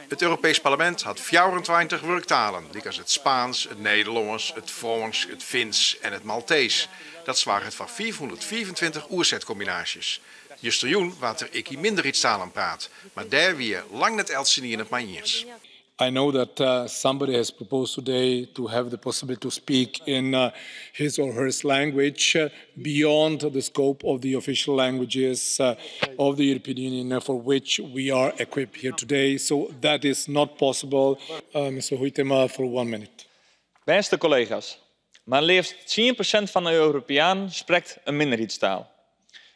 It Europeesk Parlemint hat 24 wurktalen, lykas it Spaansk, it Nederlânsk, it Frânsk, it Finsk en it Malteesk. Dat soarget foar 525 oersetkombinaasjes. Justerjûn waard der ek yn minderheidstalen praat, mar dêr wie lang net eltsenien it mei iens. I know that somebody has proposed today to have the possibility to speak in his or her language beyond the scope of the official languages of the European Union for which we are equipped here today. So that is not possible. Mr. Huitema for one minute. Bêste kollega's, mar leafst 10% fan de Europeanen sprekt in minderheidstaal.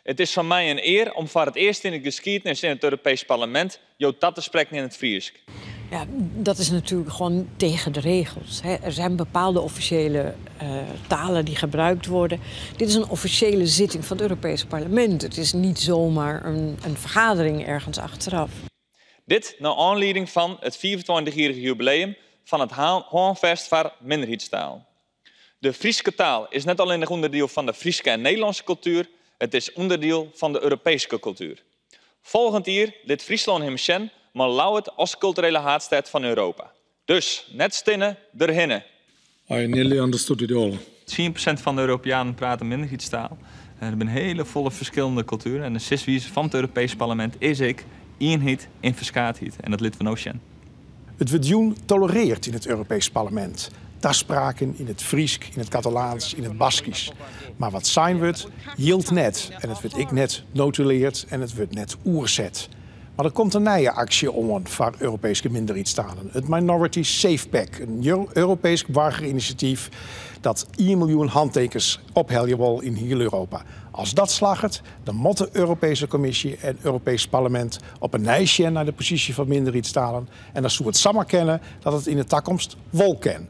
It is foar my in ear om foar it earst yn de skiednis yn it Europeesk Parlemint jo ta te sprekken yn it Frysk. Ja, dat is natuurlijk gewoon tegen de regels, hè. Er zijn bepaalde officiële talen die gebruikt worden. Dit is een officiële zitting van het Europees Parlement. Het is niet zomaar een vergadering ergens achteraf. Dit nei oanlieding fan it 25-jierrich jubileum fan it Hânfêst foar minderheidstalen. De Fryske taal is net allinnich ûnderdiel fan de Fryske en Nederlânske kultuer, it is ûnderdiel fan de Europeeske kultuer. Folgjend jier lit Fryslân him sjen, mei Ljouwert as kulturele haadstêd fan Europa. Dus net stinne, derhinne. I nearly understood it all. 10% fan de Europeanen prate in minderheidstaal. Der binne hiele folle ferskillende kultueren. En de siswize fan it Europeesk Parlemint is ek ienheid yn ferskaatheid. En dat litte we no sjen. It wurdt jûn tolerearre yn it Europeesk Parlemint. Taspraken yn it Frysk, yn it Katalaansk, yn it Baskysk. Mar wat sein wurdt, jildt net. En it wurdt ek net notulearre en it wurdt net oerset. Mar der komt in nije aksje oan foar Europeeske minderheidstalen. It Minority SafePack, in Europeesk boargerinisjatyf dat 1 miljoen hantekens ophelje wol yn hiel Europa. As dat slagget, dan moat de Europeeske Kommisje en Europeesk Parlemint op 'e nij sjen nei de posysje fan minderheidstalen. En dan soe it samar kinne dat it yn de takomst wol kin.